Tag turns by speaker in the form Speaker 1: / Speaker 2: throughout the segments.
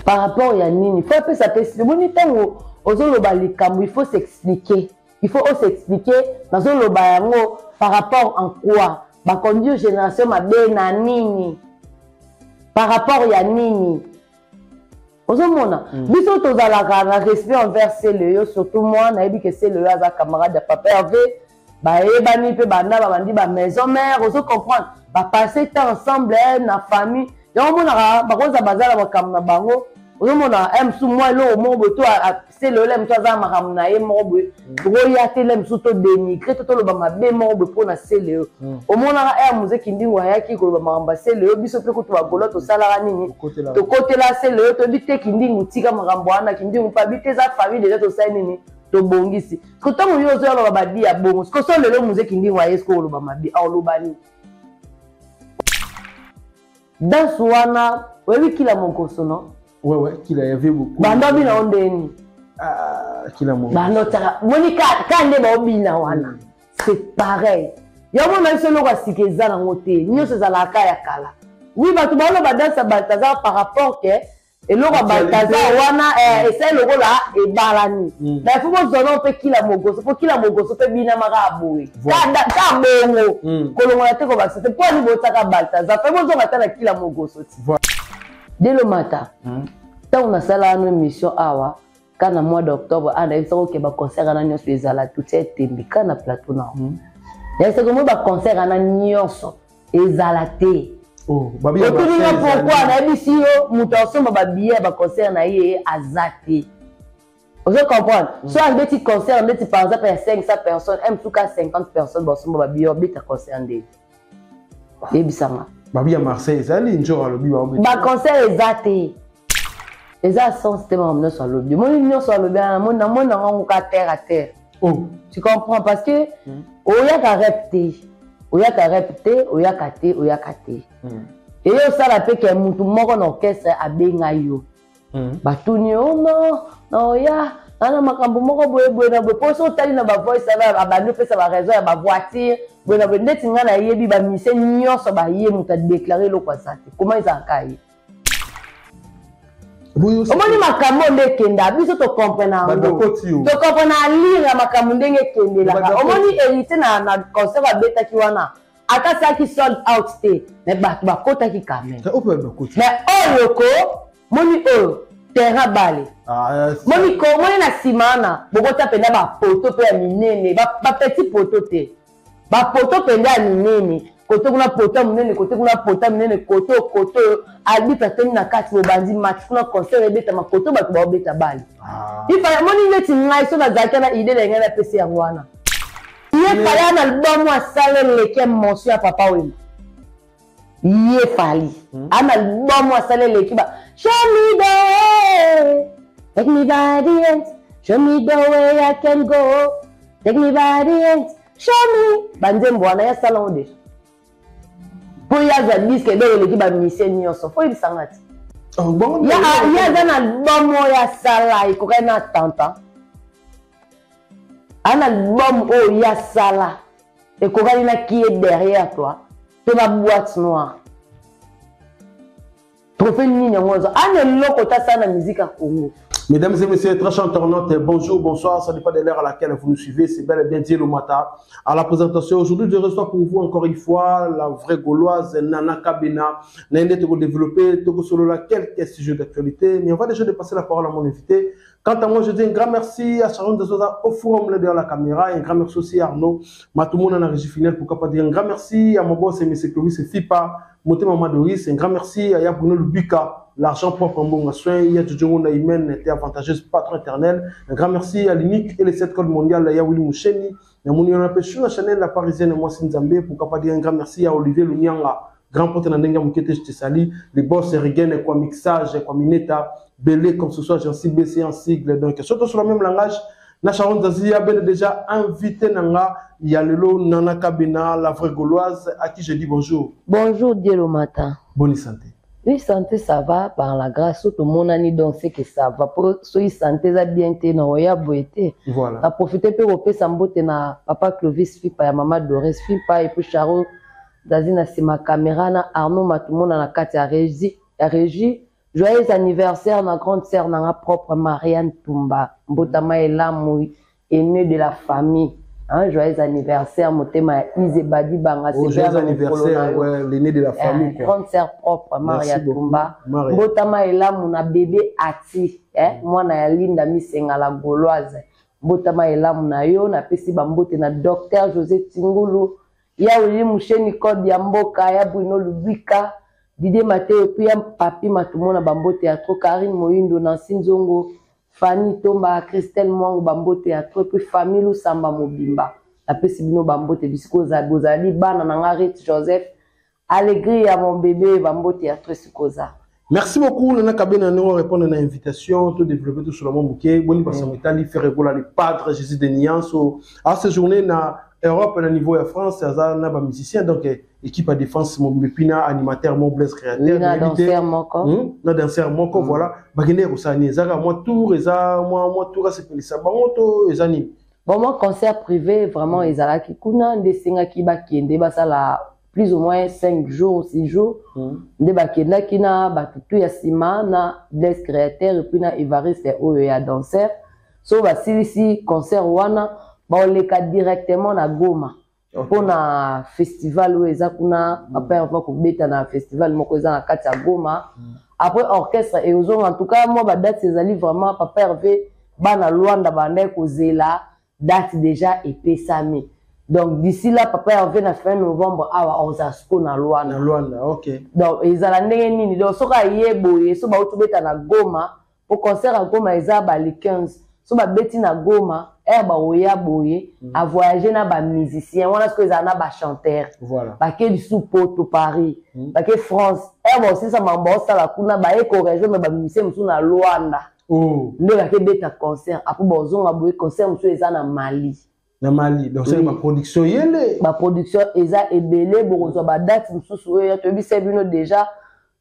Speaker 1: Par rapport ya nini? Faut apesa pe, omoni ntango ozoloba likambo, il faut s'expliquer, il faut os'expliquer. Nazoloba yango par rapport en quoi? Baconduire génération mabe na nini? Par rapport ya nini? Ozomona, biso tozalaka na respect envers Seleyo, surtout moi. Nayebi ke Seleyo aza camarade ya papa Hervé, bayebani mpe banda babandi bamaison mère. Ozo comprendre, bapasse temps ensemble na famille. Yango omonaka bakoza baza na makambo na bango. Ozomona mosusu mwa eloko moko boye to Seleyo le mosusu aza na makambo na ye moko boye, tokoya te le mosusu todénigre to toloba mabe moko boye mpona Seleyo. Omonaka ere Muzeki Ndingo ayaki koloba makambo ya Seleyo, biso mpe kutu bagolo tosalaka nini? Tokotela Seleyo, toyebi te Kindingu tika makambo wana. Kindingu mpe abi te, eza famille déjà, tosali nini? Tobongisi. Siko ntango yo ozoya loba babi ya bongo, siko so lelo Muzeki Ndingo aye siko koloba mabe, aoloba nini? Danse wana, oyebi Kila Mokoso, no?
Speaker 2: Ouais, Kila, il y avait beaucoup.
Speaker 1: Bando bina o ndeni.
Speaker 2: Ah, Kila Mokoso.
Speaker 1: Bando taka, moni ka nde baobina wana. C'est pareil. Yango na biso eloko ya sika eza nango te, nyonso ezalaka ya kala. Oui, bato baoloba danse ya Baltazar par rapport ke eloko ya Baltazar wana esali lokola ebalani. Mais faut bozwa mpe Kila Mogoso, mpo Kila Mogoso mpe binamaka ya boye ka bongo, kolongola te, kobakisa te. Mpo ani botiaka Baltazar? Fe bozonga ata na Kila Mogoso ti Delomata. Ntango nasala wana émission awa ka na mois d'octobre, awa nayebisaka oke baconcert wana nyonso ezala tutia etembi ka na plateau na nayebisaka moi baconcert wana nyonso ezala te. Otuninga pourquoi? Nayebisi yo, moto asomba babillet ya baconcert na ye aza te. Ozo comprendre? So abeti concert ndeti par exemple ya 500 personnes, msuka 50 personnes basomba babillet, obeta concert ndeni? Yebisanga.
Speaker 2: Babi ya Marseille ezali nzor alobi.
Speaker 1: Baconcert eza te, eza sens te. Makambo nyonso alobi, omoni nyonso alobi, namoni nango ka terre à terre.
Speaker 2: Oh.
Speaker 1: Tu comprends? Parce que oyaka rep te, oyaka rep te, oyaka te, oyaka te. Eye osala mpe ke mutu moko na orchestre abenga yo, batuni yo: "No, na oya ana makambo moko boye boye na boye." Mpo so otali na bavoice wana, abandi opesa baraison ya bavoiture boye na boye. Ndeti ngai nayebi bamise nyonso baye, moto adéclare eloko aza te. Koma ezalaka ye, omoni makambo nde ekenda, biso tocomprena yango, tocomprena alire ya makambo ndenge ekendelaka. Omoni Héritier na concert abetaki wana, ata asalaki sold out te, mais bato bakotaki quand même. Mais oyo ko moni oyo terrain bale, moni ko moni na nsima wana bokota mpenza bapoto mpe ya minene, bapetit poto te, bapoto mpenza ya minene. Kote kuna poto ya monene, kote kuna poto ya monene, kote kote oyo arbitre atemi na kati, bobandi match kuna, concert ebetama kote, bato baobeta bale. Ifa moni neti ngai so nazalaki na idée na ngai, napesi yango wana. Ye Fally na album asala eleki mention ya Papa Wemba. Ye Fally ana album asala eleki ba "Show me the way, take me by the hand, show me the way I can go, take me by the hand, show me." Banzembo wana ya sala ngo déjà mpo ye azwa disque d'or eleki bamusicien nyonso. Fo yebisanga ti ye aza na album oyo asala ekokaki na tanta ana album oyo ye asala ekokani na "Qui est derrière toi" to na "Boîte noire". Trophée nini yango azwa? Ana eloko tasala na musique ya Congo.
Speaker 2: Mesdames et messieurs, très chers internautes, bonjour, bonsoir. Ça dépend de l'heure à laquelle vous nous suivez. C'est bel et bien Dieu le matin. À la présentation, aujourd'hui, je reçois pour vous encore une fois la vraie Gauloise Nana Kabena. Nende to développer, to solo la quelques sujets d'actualité. Mais on va déjà dépasser la parole à mon invité. Quant à moi, je dis un grand merci à Sharon de Souza au forum derrière la caméra. Un grand merci aussi à Arnaud Matoumona na régie finale. Pourquoi pas dire un grand merci à mon boss, M. Clovis Fipa, Moté Maman Doris. Un grand merci à Yabouno Lubika, l'argent propre en bon soin. Il y a Djodjo Naïmen, était avantageuse, patron éternel. Un grand merci à l'unique et les sept codes mondiales, ya Willy Moucheni. Namoni on appelle sur la chaîne La Parisienne, moi Nzambe. Pourquoi pas dire un grand merci à Olivier Lunyanga, grand pote na ndenge mokete, je te salue. Les boss Regen, quoi mixage, quoi mineta, Belé, comme ce soit, j'en BC en sigle. Donc, surtout sur le même langage, na Sharon Zazi, a bien déjà invité Nanga, il y a lelo Nana Kabena, la vraie Gauloise, à qui je dis bonjour.
Speaker 1: Bonjour, Dieu matin.
Speaker 2: Bonne santé.
Speaker 1: Oui, santé, ça va, par la grâce. Tout le monde donc c'est que ça va. Pour soki santé ça bien te na oya boete.
Speaker 2: Voilà.
Speaker 1: Na profiter pe kopesa mbote na papa Clovis Fipa ya mama Doris Fipa et puis Charo Zazi na sima caméra, na Arnaud Matumona na kati ya régie. Joyeux anniversaire na grande sœur na nga propre Marianne Tumba. Mbotama elamu, aînée de la famille. Hein, joyeux anniversaire motema ya Ize Badi Banga.
Speaker 2: Oh, joyeux anniversaire, ouais, l'aîné de la famille.
Speaker 1: Quoi. Grande sœur propre Maria Tumba. Mbotama elamu na bébé Ati, eh, mwana ya Linda Misenga la Gauloise. Mbotama elamu na yo, na pesi ba mbote na docteur José Tingulu, ya Willy Musheni Code ya mboka, ya Bruno Lubika, Didier Mateo, puis ya Papi Matumona bambote ya trop, Karine Moyindo, Nancy Nzongo, Fanny Tomba, Christelle Mwangu bambote ya trop, puis famille Lusamba Mobimba. Napesi bino bambote bisiko bozali bana na nga Ruth Joseph, Allegri ya mon bébé bambote ya trop sikoza.
Speaker 2: Merci beaucoup Nana Kabena nous répondre à l'invitation tout développer tout sur le monde bouquet boni parce que Italie faire rigoler les padres Jésus de Nianso à cette journée na Europe na niveau ya France aza na ba musicien donc équipe à défense mon pina animateur mon Blaise créateur
Speaker 1: na danseur moko
Speaker 2: na danseur moko voilà bakende ko sani ezaka moi tour eza moi moi tour asepelisa bango to eza nini.
Speaker 1: Bon, moi concert privé vraiment ezalaki kuna nde esengaki bakende basala plus ou moins 5 jours 6 jours nde bakendaki na bato tu ya nsima na Blaise créateur et puis na Evariste oyo ya danseur. So basilisi concert wana baoleka directement na Goma mpona festival oyo eza kuna. Papa Hervé kobeta na festival moko eza na kati ya Goma. Après orchestre eozonga. En tout cas mwa badate ezali vraiment. Papa Hervé, bana Lwanda bandaki kozela date déjà epesami. Donc d'ici là Papa Hervé na fin novembre awa ozala siko na Lwanda.
Speaker 2: Na Lwanda, ok.
Speaker 1: Donc ezala ndenge nini? Donc soki aye boye, so bauti obeta na Goma, po concert ya Goma eza ba le 15, so babeti na Goma ere baoya boye, avoyage na bamusicien wana, soki ezala na bachanteur, bake lisusu Poto, Paris, bake France, ere baosilisa makambo baosala kuna, baye korejoindre bamusicien mosusu na Lwanda. Nde bake beta concert. Après bazonga boye, concert mosusu eza na Mali.
Speaker 2: Na Mali, donc c'est baproduction yele.
Speaker 1: Baproduction eza ebele. Bokozwa badate mosusu oyo toyebisa bino déjà.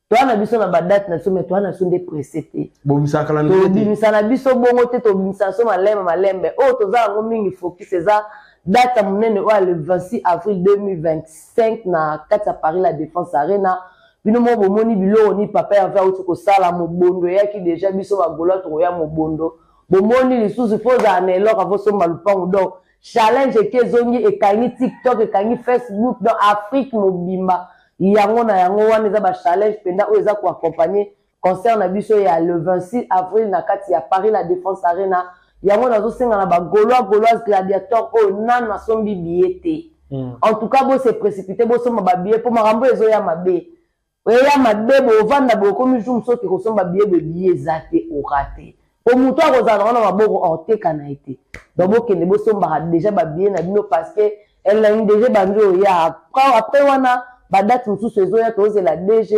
Speaker 1: Toa na biso na badate na biso, mais toa na biso nde pressé te.
Speaker 2: Bobimisaka na ndenge te.
Speaker 1: Tobimisa na biso bongo te, tobimisa biso malembe malembe. Oyo toza yango mingi focus eza date ya monene oyo ya le 26 avril 2025 na kati ya Paris, La Défense Arena. Bino moko bomoni biloko ni Papa Herve auti kosala. Mobondo eyaki déjà, biso bagaulois tokoya mobondo. Bomoni lisusu fo ozala na eloko avosomba lupango. Donc challenge eke ezongi, ekangi TikTok, ekangi Facebook, donc Afrique mobimba yango na yango wana. Eza bachallenge mpenza oyo eza koaccompagne concert na biso ya le 26 avril na kati ya Paris, La Défense Arena. Yango nazosenga na bagaulois, gauloise, gladiateur oyo nanu asombi billet te, en tout cas bose précipité, bosomba babillet, mpo makambo ezoya mabe, eya mabe. Bovanda bokomi jour mosusu oke kosomba billet boye, billet eza te, ora te, po moto akozala nango na maboko oteka na ye te. Donc bokende bosombaka déjà babillet na bino, parce que elengi déjà ebandi oya. Après wana badate mosusu ezoya, tozela DG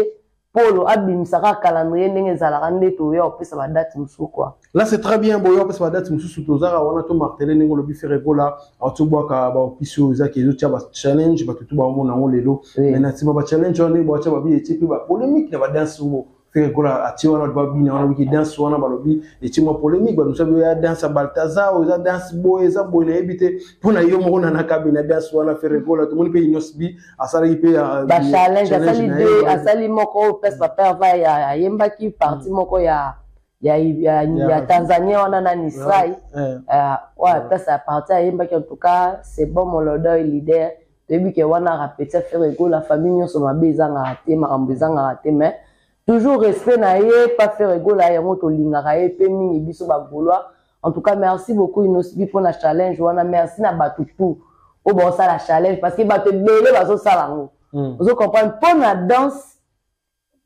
Speaker 1: Polo abimisaka calendrier ndenge ezalaka, nde toya kopesa badate mosusu quoi.
Speaker 2: Là c'est très bien, boya opesa badate mosusu. Tozaka wana to martele ndenge olobi. Ferre Gola atobwaka baopisi oyo ezaki ezotia bachallenge, bato to baomona yango lelo. Mais na nsima bachallenge wana, ndenge batia babi etie mpe bapolémique na badanse oyo Ferre Gola atie wana, babina wana wiki danse wana, balobi etie mwa polémique. Bato mosusu ya danse ya Baltazar, oyo eza danse boye, eza boye, nayebi te. Mpo na yo moko Nana Kabena, danse wana Ferre Gola, tomoni mpe Innoss'B asalaki mpe
Speaker 1: bachallenge, asali deux, asali moko oyo place Papa Herve ayembaki partie moko ya Tanzania wana na Nisrai oyo place ya partie ayembaki. En tout cas c'est bon, molodoy leader, toyebi ke wana répéter Ferre Gola, famille nyonso mabe ezangaka te, makambo ezangaka te, mais toujours respect na ye pa Ferre Gola. Yango tolingaka ye mpe mingi biso bagaulois. En tout cas merci beaucoup Innoss'B mpona challenge wana. Merci na bato tout oyo baosala challenge, parce que bato ebele bazosala yango. Ozo comprendre, mpona danse,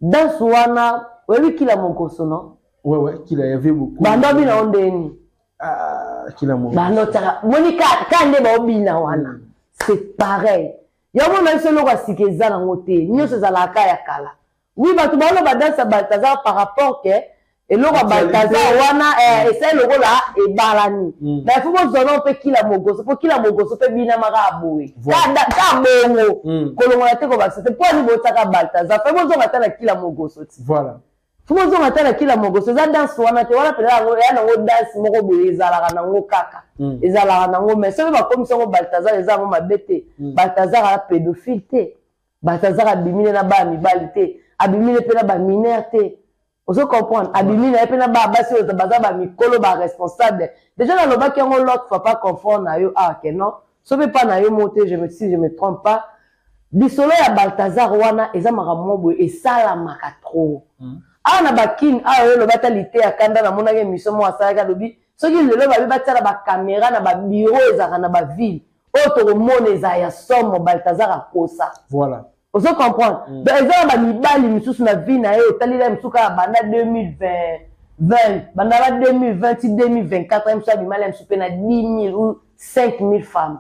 Speaker 1: danse wana oyebi Kila Mokoso, non?
Speaker 2: Ouais, qu'il y avait beaucoup.
Speaker 1: Bando bina o ndeni.
Speaker 2: Ah, Kila Mokoso.
Speaker 1: Bando taka moni ka nde baobina wana. C'est pareil. Yango na biso eloko ya sika eza nango te, nyonso ezalaka ya kala. Oui, bato baoloba danse ya Baltazar par rapport ke eloko ya Baltazar wana esali lokola ebalani, mais fo bozwana mpe Kila Mogoso, mpo Kila Mogoso mpe binamaka ya boye ka bongo, kolongola te, kobakisa te. Mpo ani botiaka Baltazar? Fe bozonga ata na Kila Mogoso ti. Fo bozonga ata na Kila Mogoso. Eza danse wana te, wana mpenza yango eya nango danse moko boye, ezalaka nango kaka, ezalaka nango. Mais soki bakomisi yango Baltazar, eza yango mabe te. Baltazar aza pédophile te, Baltazar abimile na bana mibali te, abimile mpe na bamineur te. Ozo comprendre? Abimi na ye mpe na bana basi oyo baza bamikolo, baresponsable. Déjà nalobaki yango l'autre fois, pas confort na yo awa ke non, soki mpe pa na yo mo te, je me si je me trompe pas, lisolo ya Balthazar wana eza makambo moko boye esalamaka trop awa na bakine awa. Oyo eloba ata liteya kanda, namonaki émission moko asalaki, alobi soki lelo babi batiala bacaméra na babureau ezalaka na baville oyo, tokomona eza ya somo. Balthazar akosa. Ozo comprendre? Donc eza na bamibali misusu na vie na ye, otalila mosusu kaka banda 2020 20, banda ba 2020 ti 2024, ye mosusu abimala ye mosusu mpe na 10 000 ou 5 000 femmes.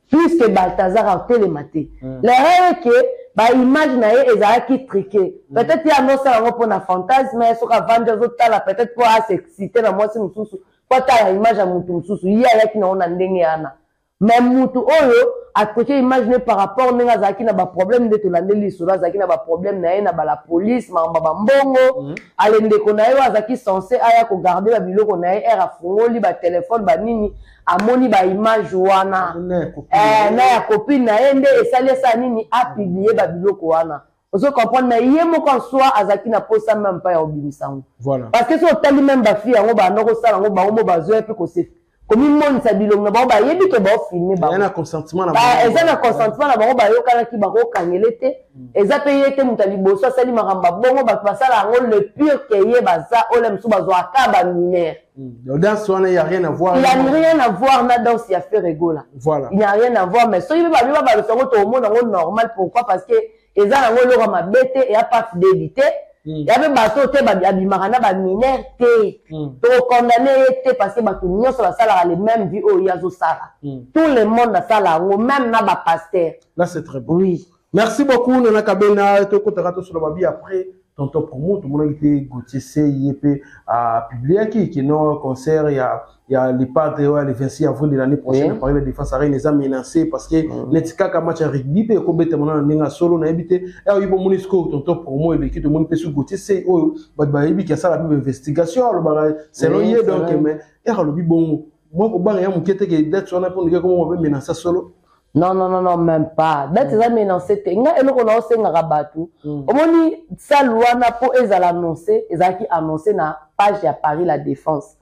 Speaker 1: Plus que Balthazar atelema te. L'erreur ke baimage na ye ezalaki truqué. Peut-être ye andosala yango mpona fantasme, soki avandi azotala, peut-être mpo as'excite na mwasi mosusu, mpo atala image ya motu mosusu. Ye ayaki nango na ndenge wana, mais mutu oyo atruqué image ne par rapport ndenge azalaki na baproblème, nde tolandeli lisolo, azalaki na baproblème na ye na bala police, makambo ya bambongo. Ale ndeko na ye oyo azalaki censé aya kogarder babiloko na ye, ere afungoli batelefone banini, amoni baimage wana na ya copine na ye, nde esali esala nini, apublier babiloko wana. Ozo comprendre? Mais ye moko en soi azalaki na posa même pas ya kobimisa yango. Parce que so otali même bafille yango banda kosala yango, bango mo bazoya mpe kose komimonisa bilongo na bango, bayebi ke baofilmer.
Speaker 2: Bango na consentement.
Speaker 1: Eza na consentement na bango, bayokanaki, bakokangele te. Eza mpe ye te moto ya liboso asali makambo bongo. Bato basala yango le pire ke ye baza oyo mosusu bazwaka bamineur.
Speaker 2: Danse wana, il y a rien à voir.
Speaker 1: Il y a rien à voir na danse ya Ferre Gola. Il n'y a rien à voir, mais soki mpe babi babalosa yango, tokomona yango normal. Pourquoi? Parce que eza nango eloko ya mabe te, eya pas fidélité ya mpe bato te abimaka na bamineur te. Tokokondamner ye te, parce que bato nyonso basalaka le même vie oyo ye azosala. Tout le monde asala yango, même na bapasteur.
Speaker 2: Là, c'est très bon.
Speaker 1: Oui.
Speaker 2: Merci beaucoup, Nana Kabena. Tokotaka tosolo babi après tonton promo. Tomonaki te Gauthier C ye mpe apubliaki kino concert ya le Padre oyo le 26 avril de l'année prochaine. Paris La Défense Arena eza menacé, parce que neti kaka match ya rugby mpe ekobetama na ndenge ya solo, nayebi te. Oyo bomoni sikoyo tonton promo eleki, tomoni mpe su Gauthier C oyo bato bayebi ki asala mpe bainvestigation, alobaka selon ye. Donc mais ere alobi bongo, mwa kobanga ya moke te ke date wana mpo ndenge komoko mpe menace solo?
Speaker 1: Non, non, non, non, même pas. Date eza menacé te. Nga eloko na osengaka bato, omoni salle wana mpo ezala annoncé, ezalaki annoncé na page ya Paris La Défense.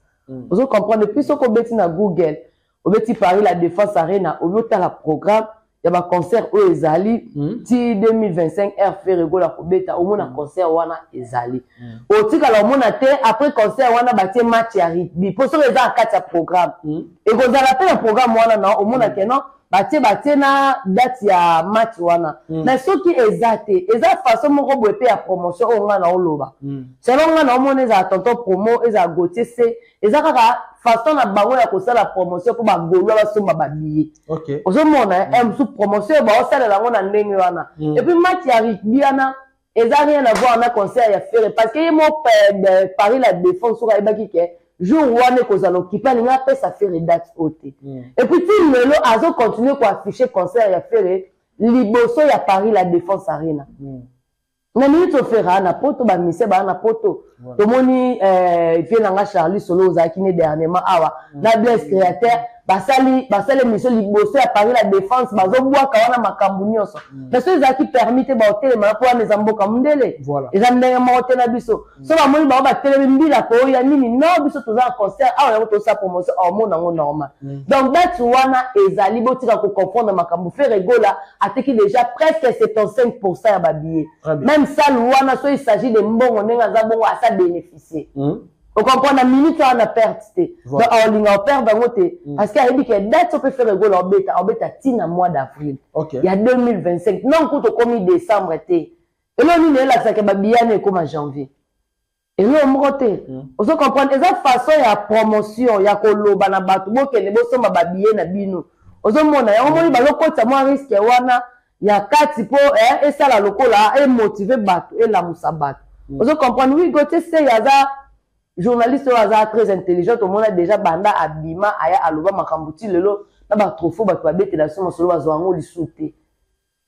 Speaker 1: Ozo comprendre? Puis soki obeti na Google, obeti Paris La Défense Arena, obi otala programme ya baconcert oyo ezali ti 2025, air Ferre Gola kobeta, omona concert wana ezali. Otikala omona te après concert wana batie match ya rugby, mpo soki eza na kati ya programme, ekozala mpe na programme wana na omona ke non, batie na date ya match wana. Mais soki eza te, eza façon moko boye mpe ya promotion oyo ngai na oloba. Selon ngai na omona, ezala tonton promo, ezala Gauthier C, eza kaka façon na bango ya kosala promotion mpo bagaulois basomba babillet. Ozomona mosusu promotion oyo baosalela yango na ndenge wana. Et puis match ya rugby wana eza rien à voir na concert ya Ferre, parce que ye mo Paris La Défense, soki ayebaki ke jour wana ekozala occupé, alingi apesa Ferre date oyo te. Et puis ti lelo azocontinue koaffiche concert ya Ferre liboso ya Paris La Défense Arena. Na minute oyo Ferre aa na poto, bamise baa na poto. Tomoni vie na nga Charlie Solo ozalaki ne dernièrement awa na Blaise Créateur, basali émission liboso ya Paris La Défense, bazobwaka wana makambo nyonso. Mais so ezalaki permis te, baotelema mpo wana eza mboka mondele, eza ndenge moko te na biso. So bamoni bango batelemi, mbila koya nini? Non, biso toza na concert awa, yango tosala promotion, aomona yango normal. Donc date wana ezali, botika kocomprendre makambo. Ferre Gola ateki déjà presque 75 ya babillet. Même salle wana, so il s'agit de mbongo, ndenge aza bongo, asa bénéficier. Ocomprendre? Na minute wana na perte te. Donc aolinga operdre yango te, parce que ayebi ke date oyo mpe Ferre Gola obeta, aobeta ntina mois d'avril ya 2025. Non, kuta okomi décembre te. Eloko nini elakisaka babiyana ekóma janvier? Eloko moko te. Ozo comprendre? Eza façon ya promotion ya koloba na bato bokende bosomba babillet na bino. Ozomona yango, moni bazokotisa mwa risque wana ya kati mpo esala lokola emotive bato, elamusa bato. Ozo comprendre? Oui, Gauthier Sey aza journaliste oyo aza très intelligent. Tomona déjà banda abima, aya aloba makambo, ti lelo na batrophée bato babetela so masolo, bazwa yango lisusu te.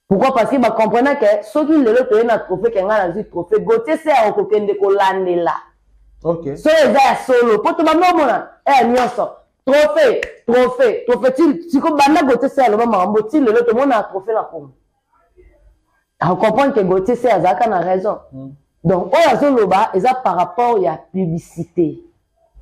Speaker 1: Pourquoi? Parce que bacomprena ke soki lelo toye na trophée, ke ngai nazwi trophée, Gauthier Sey akokende kolandela. Soki eza ya solo, mpo tobanda omona eya nyonso trophée, trophée, trophée. Ti siko banda Gauthier Sey aloba makambo, ti lelo tomona trophée na Kongo, akocomprendre ke Gauthier Sey azalaka na raison. Donc oyo azoloba eza par rapport ya publicité,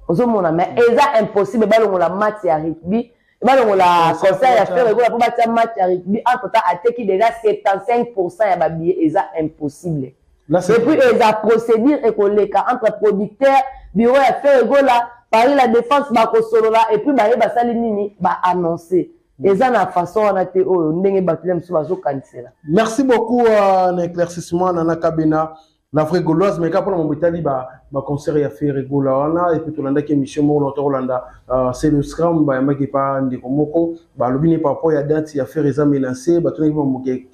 Speaker 1: ozomona, mais eza impossible balongola match ya rugby, balongola concert ya Ferre Gola mpo batia match ya rugby. Entre temps ateki déjà 75 % ya babillet, eza impossible. Et puis eza procédure ekoleka entre producteur, bureau ya Ferre Gola, Paris La Défense, bakosolola et puis baye basali nini, baannonce. Eza na façon wana te oyo ndenge bato ya mosusu bazokanisela.
Speaker 2: Merci beaucoup na éclaircissement, Nana Kabena, la vraie Gauloise. Mais kaka mpona mambo etali baconcert ya Ferre Gola wana, et puis tolandaki émission moko na tokolanda, c'est le scram, bayambaki pa ndeko moko, balobi ne par rapport ya date ya Ferre eza menacé. Batunaki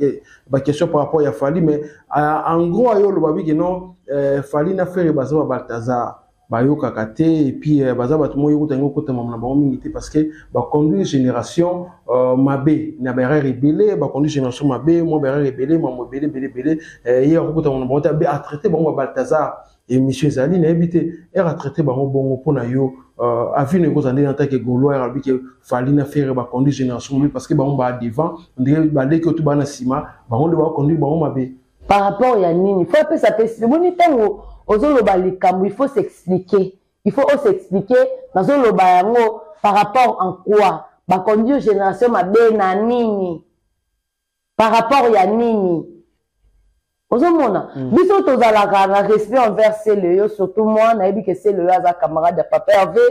Speaker 2: baquestion par rapport ya Fally, mais en gros ayo oloba biki non, Fally na Ferre baza ba Baltazar, bayokaka te, et puis baza bato moko yokuta yango okotama na bango mingi te, parce que baconduire génération mabe na baerreur ebele, baconduire génération mabe, mwa baerreur ebele, mambo ebele ebele ebele. Ye akokotama na bango te, abe atraité bango ba Baltazar. Émission ezali, nayebi te ere atraité bango bongo. Mpona yo, avis no ekozala ndenge en tant que Gaulois, ere alobi ke Fally na Ferre baconduire génération mabe parce que bango baa devant, ndenge baleki oyo to baa na nsima, bango nde baconduire bango mabe?
Speaker 1: Par rapport ya nini? Faut apesa pesi omoni ntango ozoloba likambo, il faut s'expliquer, il faut os'expliquer. Nazoloba yango par rapport en quoi baconduire génération mabe na nini, par rapport ya nini? Ozomona, biso tozalaka na respect envers Seleyo, surtout moi nayebi ke Seleyo aza camarade ya papa Hervé,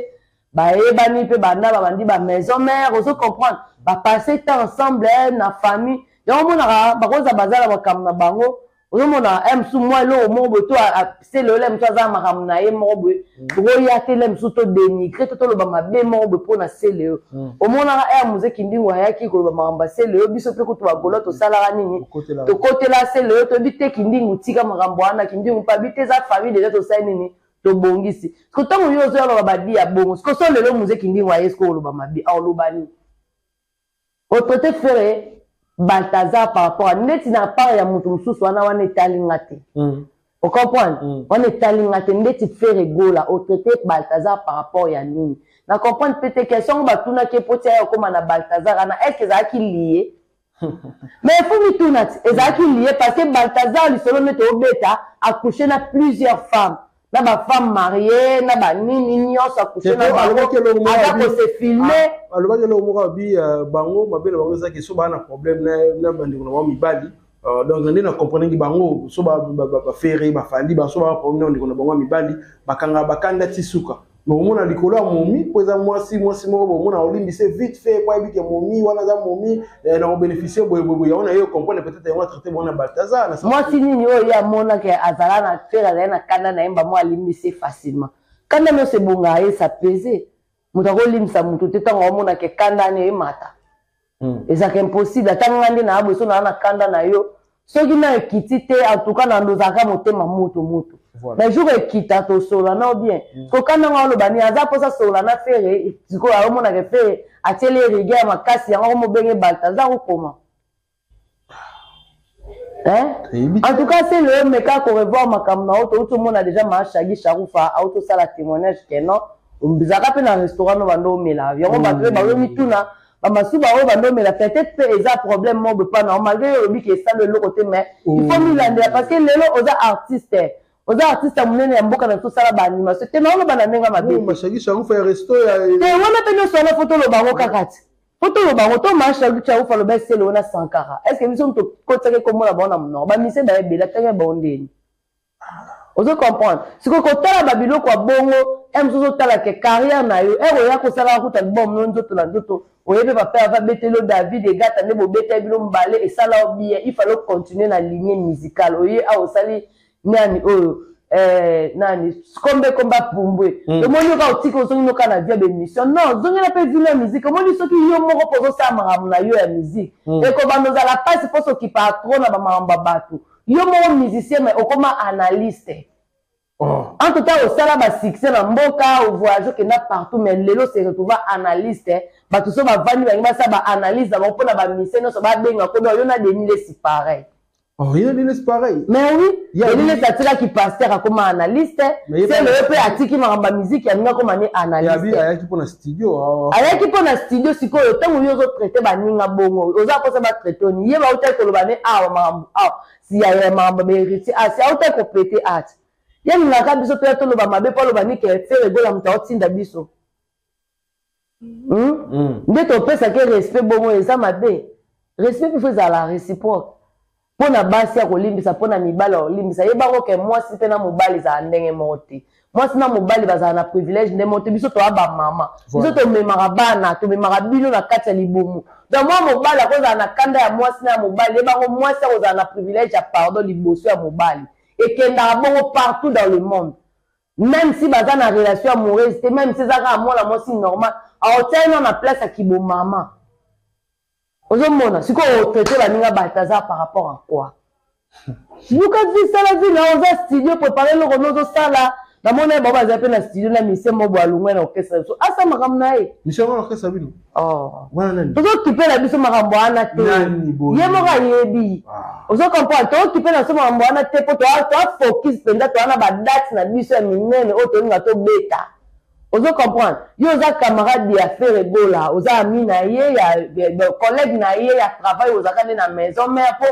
Speaker 1: bayebani mpe banda babandi bamaison mère, ozo comprendre, bapasse temps ensemble na famille. Yango omonaka bakoza baza na makambo na bango. Ozomona mosusu mwa eloko moko boye to Seleyo le mosusu aza na makambo na ye moko boye, tokoya te le mosusu todénigre to toloba mabe moko boye mpona Seleyo. Omonaka ere Muzeki Ndingo ayaki koloba makambo ya Seleyo, biso mpe kutu bagolo tosalaka nini? Tokotela Seleyo, toyebi te Kindingu tika makambo wana, Kindingu mpe abi te eza famille, déjà tosali nini, tobongisi. Siko ntango yo ozoya loba babi ya bongo, siko so lelo Muzeki Ndingo aye siko oloba mabe, aoloba nini? Otraité Ferre Baltazar par rapport neti na part ya moto mosusu wana, wana etalinga te. Ocomprendre? Wana etalinga te. Ndeti Ferre Gola otraité Baltazar par rapport ya nini? Na comprendre mpe te question ngo batunaki epo ti aya okóma na Baltazar wana. Est ce que ezalaki lié? Mais faut mituna ti ezalaki lié, parce que Baltazar lisolo neti obeta accouché na plusieurs femmes, na bafemme mariée na banini nyonso, accouché na bango, aza kose filmer.
Speaker 2: Alobaki eloko moko, abi bango mabe na bango ezaki so baa na problème na bandeko na bango mibali. Donc nde na comprendre bango so baFerre, baFally, baso baa problème na bandeko na bango ya mibali, bakanga bakanda ti suka. Omona likolo ya momi mpo eza mwasi, mwasi moko bomona olimbise vite fait po ayebi ke momi wana aza momi na kobénéficie boyeboye. Yango na ye comprendre peut-être yango atraité bango na Baltazar.
Speaker 1: Mwasi nini oyo ye amonaki azala na Ferre, azali na kanda na ye, mbamo alimbise facilement? Kanda nyonso ebongaka ye sapese, moto akolimbisa moto te ntango aomonaka kanda ane emata, ezalaka impossible. Ata nga nde na boye, so naa na kanda na yo, soki na ekiti te, en tout cas na ndozalaka motema moto moto, mais jour ekita tosolola nao bien. Kokanda ngo aloba nini? Aza mposa solola na Ferre. Sikoyo aomonaka Ferre atieli ye rigueur makasi, yango akomobenge Baltazar okoma. En tout cas c'est le meka korevoir makambo na yo. Touti omona déjà Mashagi Sharufa auti osala témoignage ke non, ezalaka mpe na restaurant no bando omela yango, bato mpe bazomituna bamasuba oyo bando omela, peut-être mpe eza problème moko boye na yo, malgré yo olobi ke esala eloko te, mais il faut milandela, parce que lelo oza artiste, oza artiste ya monene ya mboka na biso, osala baanimation te, na oloba na ndenge mabe te wana mpe nyonso wana. Faut toloba yango kaka ti faut toloba yango to Mashagi Sharufa aloba esele wana Sankara. Est ce que biso tokotiaki komona bango na monoko bamise bayebela ndenge bango ndeni? Ozo comprendre? Sikoyo kotala babiloko ya bongo, e mosusu otala ke carrière na yo ere oya kosalaka kuta album no nzoto na nzoto, oyebi papa ava beteli David Egata nde bobeta bino mibale, esala yo bien, il fallait continuer na lignée musicale. Oye awa osali nani oyo, nani, kombe komba pumbwe, omoni oka otiki, ozongi noka na via bémission. Non, ozongela mpe vino ya musique. Omoni soki yo moko mpo ozosala makambo na yo ya musique, ekobanda ozala mpasi mpo sokipa trop na bamakambo ya bato. Yo moko musicien, mais okoma analyste. En tout cas osala basuccès na mboka, ovoyage, okenda partout, mais lelo se retrouva analyste. Bato so bavandi, bangi basala baanalyse na bango mpona bamise nyonso, babenga kodo yo na Denis Lesi pareil.
Speaker 2: Oh, ye Denis pareil.
Speaker 1: Mais oui, Denis atikaki pasteur akoma analyste. Sele ye mpe atiki makambo ya miziki alingi akoma ne analyste.
Speaker 2: Ayaki mpo na studio.
Speaker 1: Ayaki mpo na studio. Sikoyo ntango yo ozotraite baninga bongo, oza mposa batraite oni ye bautaki koloba ne awa makambo awa si ya makambo ya baheritier asi autaki kopete ati ye alingaka biso toya toloba mabe mpo aloba nike Ferre Gola moto aotinda biso. Nde topesaki respect bongo eza mabe. Respect mpe fo ezala réciproque. Mpo na basi ya kolimbisa, mpo na mibali ya kolimbisa, yebako ke mwasi mpe na mobali ezala ndenge moko te. Mwasi na mobali bazala na privilège nde moko te. Biso toya bamama, biso tomemaka bana, tomemaka bino na kati ya libumu. Donc mwa mobali akozala na kanda ya mwasi na ya mobali, yebango mwasi akozala na privilège ya pardon liboso ya mobali. Ekendaka bongo partout dans le monde. Même si baza na relation amoureuse te, même si eza kaka mwana mwasi normal, aotia ye na place ya kibomama. Ozomona sikoyo otraite baninga Baltazar par rapport à quoi? Luka vie, sala vie na oza studio, prépare eloko no ozosala. Namona ye bao baza mpe na studio na mise moko alongwe na orchestre biso, asa makambo na ye.
Speaker 2: Mise moko orchestre bino?
Speaker 1: Oh.
Speaker 2: Wana nani?
Speaker 1: Tozokipe na biso makambo wana te. Ye moko ayebi. Ozo comprendre? Tozokipe na biso makambo wana te mpo toa focus mpenza, toa na badate na biso ya minene oyo tolinga tobeta. Ozo comprendre? Yo oza camarade ya Ferre Gola, oza ami na ye, ya collègue na ye ya travail, ozalaka nde na maison mère mpo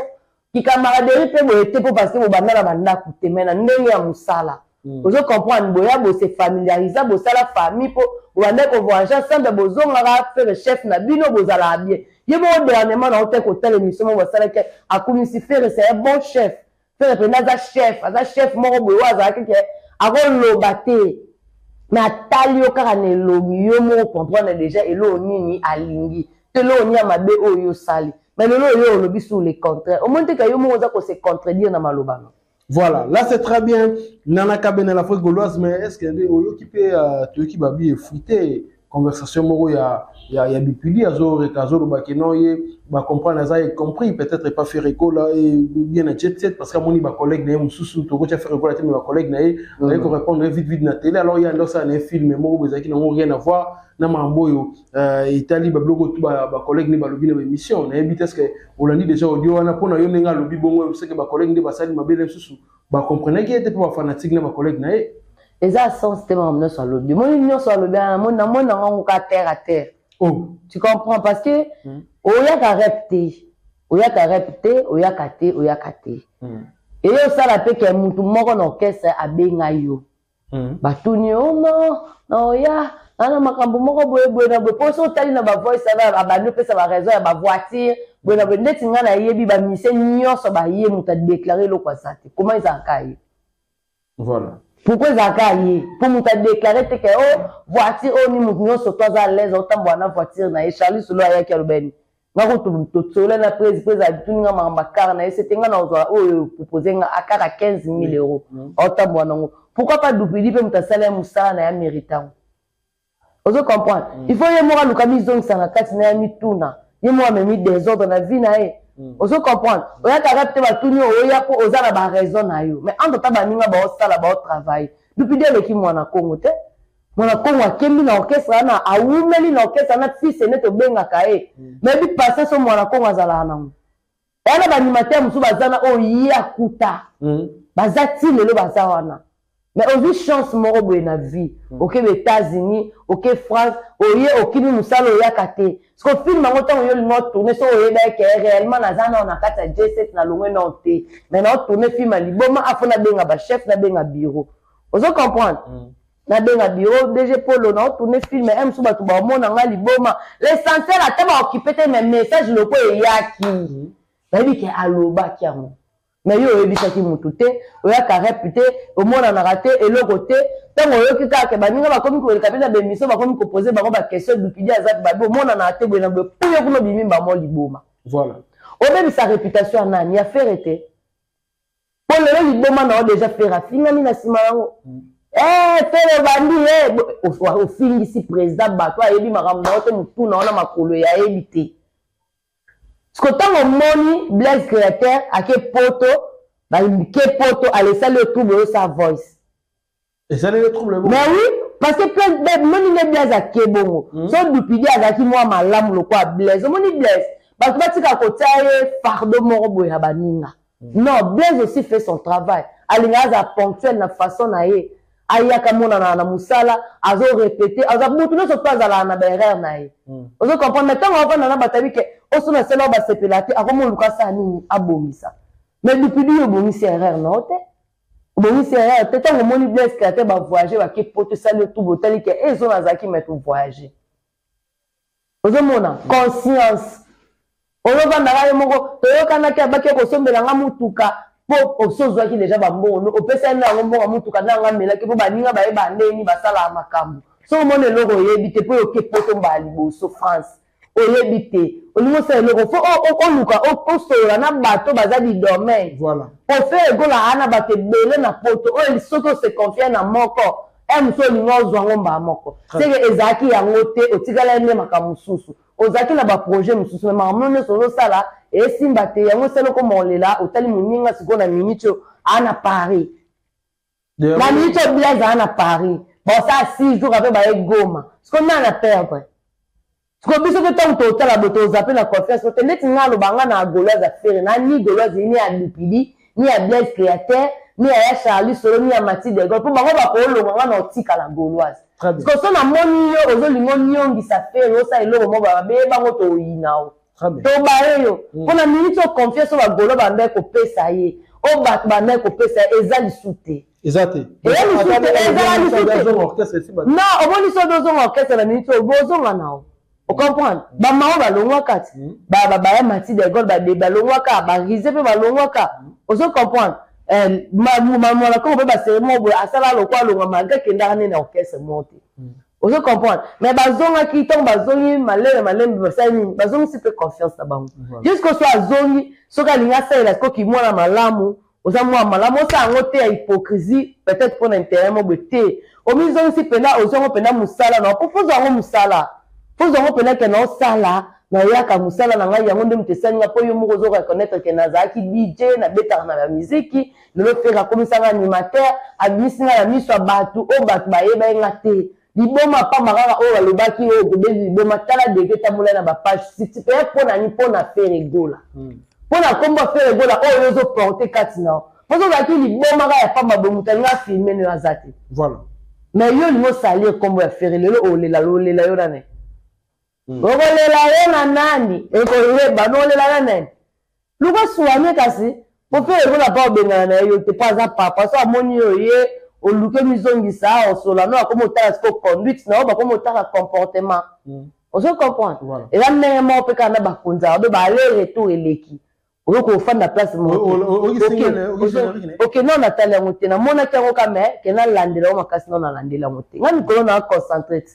Speaker 1: kicamaraderie mpe boye te, mpo parce que bobanda na bandako te, mais na ndenge ya mosala. Ozo comprendre? Boya bose familiarisa, bosala famille mpo bobanda kovoyage ensemble, bozongaka Ferre chef na bino, bozalaka bien. Ye moko dernièrement na ote kotala émission moko basalaki, akumisi Ferre, c'est un bon chef. Ferre mpenza aza chef, aza chef moko boye oyo azalaki ke akoloba te, mais atali yo kaka na elongi, yo moko comprendre déjà eloko nini alingi to eloko nini ya mabe oyo yo osali. Mais lelo oyo olobi sur le contraire, omoni te ka yo moko oza kose contredire na maloba no.
Speaker 2: Voilà, là c'est très bien. Nana Kabena, la vraie Gauloise, mais est-ce que oyoki pe toyoki babi effrité conversation moko ya bipili azo reka azo loba ke non, ye ba comprendre aza y compris peut-être pas Ferre Gola et bien na Jet Set, parce que amoni ba collègue na ye mosusu tokotia Ferre Gola te, mais ba collègue na ye aye ko répondre vite vite na télé. Alors ya ndosa na film moko bozalaki nango rien à voir na mambo oyo etali ba biloko tu ba collègue ne balobi na émission. Nayebi te, est-ce que olandi déjà audio wana? Mpona yo, ndenge alobi bongo, c'est que ba collègue nde basali mabe, lisusu bacomprenaki ye te mpo bafanatique na bacollègue na ye.
Speaker 1: Eza sens te makambo nyonso alobi. Omoni nyonso alobi wana, namoni nango ka terre à terre.
Speaker 2: Oh.
Speaker 1: Tu comprends? Parce que oyaka rep te, oyaka rep te, oyaka te, oyaka te. Eye osala mpe ke mutu moko na orchestre abenga yo, batuni yo no na oya na makambo moko boye boye na boye, mpo so otali na bavoice wana, abandi opesa baraison ya bavoiture boye na boye. Ndeti ngai nayebi bamise nyonso baye, moto adéclare eloko aza te. Comment ezalaka ye?
Speaker 2: Voilà.
Speaker 1: Pourquoi ezalaka ye mpo moto adéclare te ke o voiture oyo ni moto nyonso to aza à l'aise otambola na voiture na ye? Charlie Solo ayaki, alobeni nga ko tosola na prese prese, atuni nga makambo akar na ye, sete nga na ozwa oyo propose nga akar ya 15 000 euros, aotambola nango. Pourquoi pas Dupidi mpe moto asala ye mosala na ye, amérite yango? Ozo comprendre? Il faut ye moko aluka mizongisa na kati na ye, mituna ye moko amemi désordre na vie na ye. Ozo comprendre? Oyaka rep te, batuni oyo oya mpo oza na baraison na yo, mais entre ta baninga baosala, baotravaille. Dupidi aleki mwana Kongo te. Mwana Kongo akembi na orchestre wana, awumeli na orchestre wana, fils ene tobengaka ye. Mais bi patience oyo mwana Kongo azalaka nango wana, baanimateur mosusu baza na oyo ye akuta, baza ti lelo baza wana. Mais ozwi chance moko boye na vie, okebe États-Unis, oke France, oye okimi mosala, oyaka te. Parce que film yango, ntango yo olinga otourne, soki oyeba eke réellement naza nao na kati ya J7, nalongwe nao te, mais naotourne film ya liboma, afo nabenga bachef, nabenga bureau. Ozo comprendre? Nabenga bureau DG Polo, naotourne film e mosusu, bato baomona nga liboma. L'essentiel, ata baokipe te, mais message loko eyaki, nayebi ke alobaki yango. Mais yo oyebisaki mutu te, oyaka rep te, omonanaka te, eloko te. Ntango oyoki kaka ke baninga bakomi koleka mpe na bémission, bakomi kopose bango baquestion, Dupidi aza babi, omonanaka te boye na boye, puyo kuna obimi bango liboma.
Speaker 2: Voilà.
Speaker 1: Obebisa réputation ya nani? Ya Ferre te, mpo lelo liboma na yo déjà Ferre afingami na nsima yango. Ferre obandi, ofingisi président, bato ayebi makambo na yo te, motu na yo na makolo yayebi te. Parce que ntango omoni Blaise Créateur ake poto, bake poto, alesali yo trouble, oyosa voice.
Speaker 2: Ezali le trouble.
Speaker 1: Mais oui, parce que moni nde Blaise ake bongo. So Dupidi azalaki mwa malamu lokola Blaise. Omoni Blaise, bato batika kotia ye fardeau moko boye ya baninga. Non, Blaise aussi fait son travail. Alingaka azala ponctuel na façon na ye. Ayaka monana na mosala, azo répéter, aza mutu nyonso mpe azalaka na ba erreur na ye. Ozo comprendre, mais ntango avanda na bato ayebi ke oso na sala oyo basepela te, akomi oluka asala nini, abongisa. Mais Dupidi yo obongisi erreur na yo te. Obongisi erreur te, ntango omoni Blaise Créateur ba voyager bake poto esali yo trouble, otali ke eh zona azalaki mais to voyager. Ozomona conscience. Ozovandaka yo moko, toyokanaki abaki okosombela nga mutuka po osi ozwaki deja ba mbongo no, opesaki nga yango mbongo ya mutuka na nga amelaki po baninga bayeba ndenge nini basalaka makambo. Soki omoni eloko oyebi te po yo oke poto mbala liboso France, oyebi te, olingi osala eloko faut oluka osolola na bato baza du domaine.
Speaker 2: Voilà.
Speaker 1: Po Ferre Gola aa na bato ebele na poto oyo soki o se confier na moko, heure mosusu olingi ozwa yango mbala moko. Seke ezalaki yango te, otikalaki nde makambo mosusu. Ozalaki na ba projet mosusu mais makambo nionso ozosala esimba te, yango esali okoma olela, otali moninga sikoyo na minute oyo aa na Paris. Na minute oyo Blaise aa na Paris, baosala 6 jours après baye Goma. Sikoyo nani a perdre? Sikoyo biso pe tango totala boye toza pe na confiance te, neti nga aloba nga na Gauloise ya Ferre, na ni Gauloise ni ya Dupidi, ni ya Blaise Createur, ni ya ya Charly Solo, ni ya Mathy de Gaulle, po bango bakolonga nga na otikala Gauloise.
Speaker 2: Très bien.
Speaker 1: Sikoyo soki namoni yo ozolinga oniongisa Ferre, osala eloko moko ba mabe, yeba ngo toyina yo.
Speaker 2: Très bien.
Speaker 1: Tobaye yo. Po na minute oyo confiance oyo ba Gaulois babandaki kopesa ye, oyo batu babandaki kopesa ye eza lisusu te.
Speaker 2: Eza te.
Speaker 1: Eza lisusu te, ezala lisusu te.
Speaker 2: Ozonga orchestre esi ba.
Speaker 1: Non, omoni soki ozonga orchestre na minute oyo, bozonga na yo. O comprendre? Ba mao balongwaka ti. Ba ba ba Mathy de Gaulle ba de balongwaka, ba Rize pe balongwaka. Ozo comprendre? Eh, ma ma mwana Congo pe ba série moko boye asala lokwa alongwa malgré akendaka nde na orchestre moko te. Ozo comprendre? Mais bazongaki tango bazongi malembe malembe basali nini? Bazongisi pe confiance na bango. Jusqu'au soir azongi, soki alingi asalela sikoyo kimwana malamu, oza mwana malamu, osala yango te ya hypocrisie, peut-être pona intérêt moko boye te. Omizongisi pena, ozwi yango pena mosala na yo, po faut ozwa yango mosala. Faut ozwa yango pena ke naosala, nayaka mosala na ngai, yango nde moto esali nga, po yo moko ozo reconnaitre ke nazalaki DJ, nabetaka na ba miziki, lelo Ferre akomisa nga animateur, abimisi nga na miso ya batu oyo batu bayebaki nga te. Liboma pamba kaka oyo balobaki oyo tobeli liboma, tala degre etambolaki na ba page, peut-être pona nini? Pona Ferre Gola. Pona kombo ya Ferre Gola oyo yo ozo porter kati na yo. Po soki ozalaki liboma kaka ya pamba boye moto alingi a filmer nayo aza te.
Speaker 2: Voilà.
Speaker 1: Mais yo olingi o salir kombo ya Ferre lelo olela olela yo na nani? Okolela yo na nani? Ekoyeba no olela na nani? Luka soigner kasi po Ferre Gola pa obengana na ye yo te po aza papa so amoni yo ye oluki omizongisa osola no akomi otala sikoyo conduite na yo bakomi otala comportement. Ozo comprendre?
Speaker 2: Voilà.
Speaker 1: Eza ndenge moko pe kaka na bakonzi ya babe ba aller retour eleki. Okoki kofanda place moko te. Ok, ok, non natali yango te, namonaki yango ka mais ke nalandela yango makasi non nalandeli yango te. Nga mikolo na concentré ti.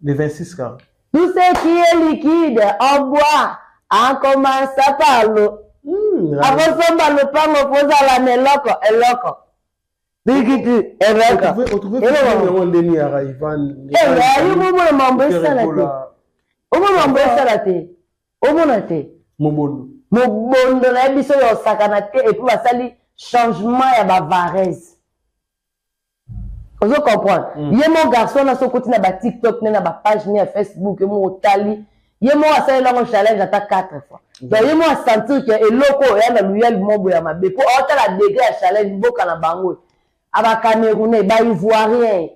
Speaker 2: Le 26 kaka.
Speaker 1: Tout ce qui est liquide en bois en commençant par l'eau. Akosomba lopango kozala na eloko eloko. Bikiti eloko.
Speaker 2: Otrouve yango ndeni ya Rayvan.
Speaker 1: Eh, ayi omona mambo esala te. Omona mambo esala te. Omona te.
Speaker 2: Mobondo.
Speaker 1: Mobondo na ye biso ya osakana te et puis basali changement ya ba varese. Ozo comprendre? Ye mo garçon na so koti na ba TikTok ne na ba page ne ya Facebook ye mo otali ye mo asalela yango challenge ata 4 fois. Donc ye mo a sentir que eloko oyo ya na luyali mobo ya mabe po aotala degré ya challenge mboka na bango aba Camerounais, ba Ivoiriens,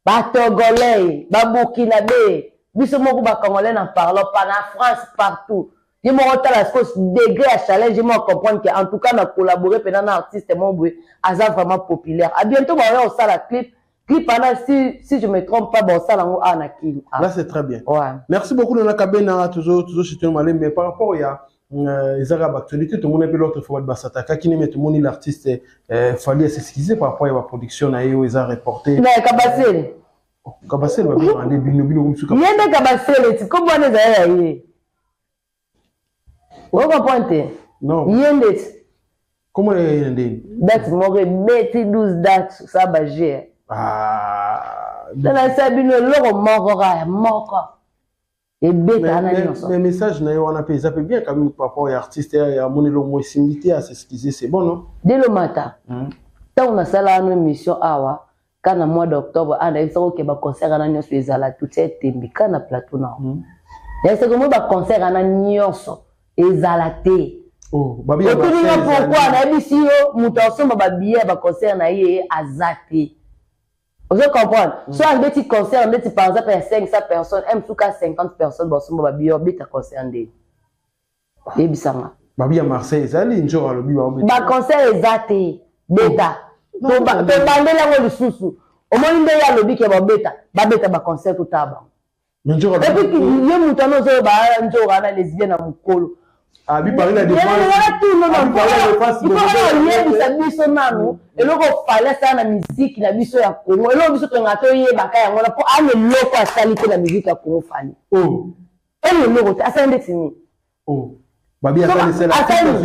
Speaker 1: ba Togolais, ba Burkinabé, biso moko ba Congolais n'en parlons pas, na France partout. Ye moko tala sikoyo degré ya challenge ye moko comprendre que en tout cas na collaborer pena na artiste moko boye aza vraiment populaire. À bientôt ba oya osala clip, clip wana si je me trompe pas ba osala yango awa na Kin.
Speaker 2: Là c'est très bien.
Speaker 1: Ouais.
Speaker 2: Merci beaucoup Nana Kabena, toujours toujours chez toi Malem, mais par rapport ya ezaka ba actualité tout le monde l'autre fois ba sataka qui mais tout le monde l'artiste fallait s'excuser par rapport à la production na yo eza reporté.
Speaker 1: Na Kabasele.
Speaker 2: Oh, Kabasele ba bino ande bino bino musuka.
Speaker 1: Ye nde Kabasele ti kombo wana ezala ya ye. O comprendre te?
Speaker 2: Non.
Speaker 1: Ye nde ti.
Speaker 2: Comment ye nde?
Speaker 1: Date moko ebeti 12 dates ça ba G.
Speaker 2: Ah.
Speaker 1: Tala sa bino eloko moko kaka moko. Ebeta na nyonso.
Speaker 2: Mais message na ye wana pe eza pe bien quand même par rapport ya artiste ya moni longo esimbi te à s'excuser c'est bon non?
Speaker 1: Dès le matin. Tango nasala wana émission awa ka na mois d'octobre ah nayebisaka oke ba concert wana nyonso ezala tout ya tembe ka na plateau na. Nayebisaka moi ba concert wana nyonso ezala te.
Speaker 2: Oh,
Speaker 1: otuni nga pourquoi? Nayebisi yo, moto asomba babillet ya baconcert na ye aza te. Ozo comprendre? So abeti concert ndeti par exemple ya 500 personnes, m suka 50 personnes basomba babillet, obeta concert ndeni? Yebisanga.
Speaker 2: Babi ya Marseille ezali njo alobi.
Speaker 1: Baconcert eza te, beta. Tobandeli yango lisusu. Omoni nde ye alobi ke babeta, babeta baconcert, totala bango. Et puis ye moto wana ozoyoba nzoka wana lesbien na mokolo. Oyebisa biso nanu eloko Fally asala na miziki na biso ya Congo. Eloko biso tolingaka toyebaka yango wana, mpo ana eloko asali te na miziki ya Congo. Fally ana eloko te asali ndeti nini?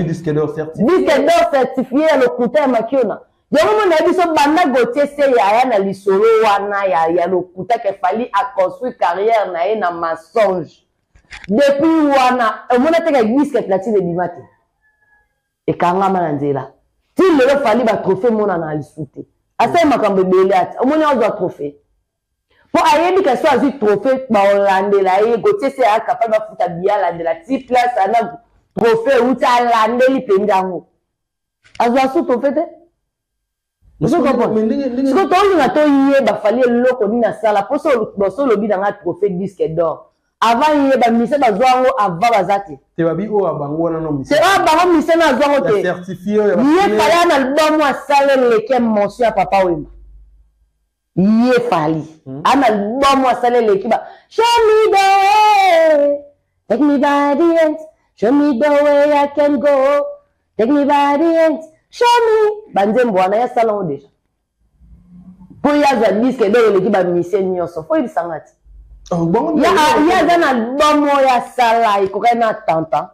Speaker 2: Disque d'or
Speaker 1: certifié ya lokuta ya Makiona. Yango mona ye biso banda Gautier Sey aya na lisolo wana ya lokuta ke Fally aconstruire carrière na ye na mensonge. Depuis wana omona teka disque platine ebima te, ekangama na nzela ti lelo. Fally batrophée emonana na lisu te. Asali makambo ebele ati omoni azwa trophée mpo ayebi ke so azwi trophée baolandela ye. Gautier Sey aya capable bafuta biya, alandela ti place ana trophée euti, alandeli mpenza yango, azwa su trophée te. Siko tolinga toyeba Fally eloko nini asala, mpo so olobi na nga trophée disque d'or, avant ye bamise bazwa yango, avant baza te.
Speaker 2: Te, babi oyo bango wana no.
Speaker 1: Te, oyo bango mise na azwa yango te. Ye Fally ana album asala eleki mention ya Papa Wemba. Ye Fally ana album asala eleki ba "Show me the way, take me by the hand, show me the way I can go, take me by the hand, show me". Banzembo wana ye asala yango déjà mpo ye azwa disque d'or eleki bamise nyonso. Fo yebisanga ti ye aza na album oyo asala ekokaki na tantan.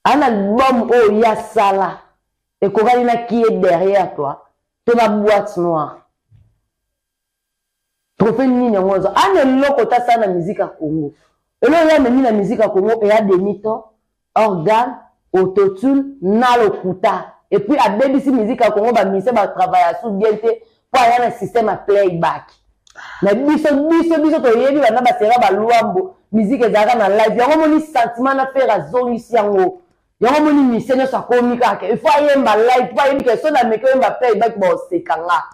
Speaker 1: Ana album oyo ye asala ekokani na "Qui est derrière toi" to na "Boîte noire". Trophée nini yango azwa? Ana eloko te asala na musique ya Congo. Eloko ye amemi na musique ya Congo eya demi-ton, organe, autotune na lokuta. Et puis abebisi musique ya Congo. Bamise batravaille asu bien te mpo aya na système ya playback na biso. Biso toyebi banda basera balwambo, musique ezalaka na live. Yango moni sentiment na Ferre azongisi yango. Yango moni mise nyonso akomi kaka il faut ayemba live, mpo ayebi ke so nameki oyemba playback, baoseka nga.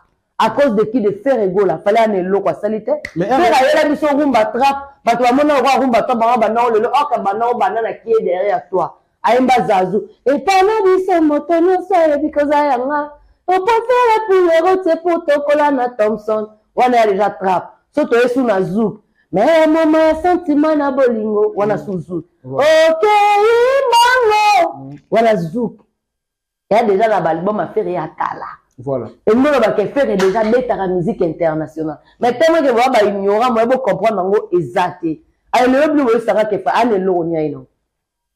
Speaker 1: À cause de qui? De Ferre Gola. Fally ana eloko asali te. Ferre ayela biso rumba trap, bato bamona lokwa rumba trap bango bandango lelo oka bandango banda na "Qui est derrière toi". Ayemba Zazu epana biso, moto nyonso ayebi koza yanga opréféré pour le pour tokola na Thomson wana ya déjà trap. So toye su na zouk, mais moma ya sentiment na bolingo wana su zouk okei bango wana zouk ya déjà na baalbum a Ferre ya kala. Elingi bake Ferre déjà betaka musique internationale, mais tellement ke boya baignorant, moye bocomprendre yango eza te. Ayo lelo bino boyesaka ke ana eloko ni ayi nango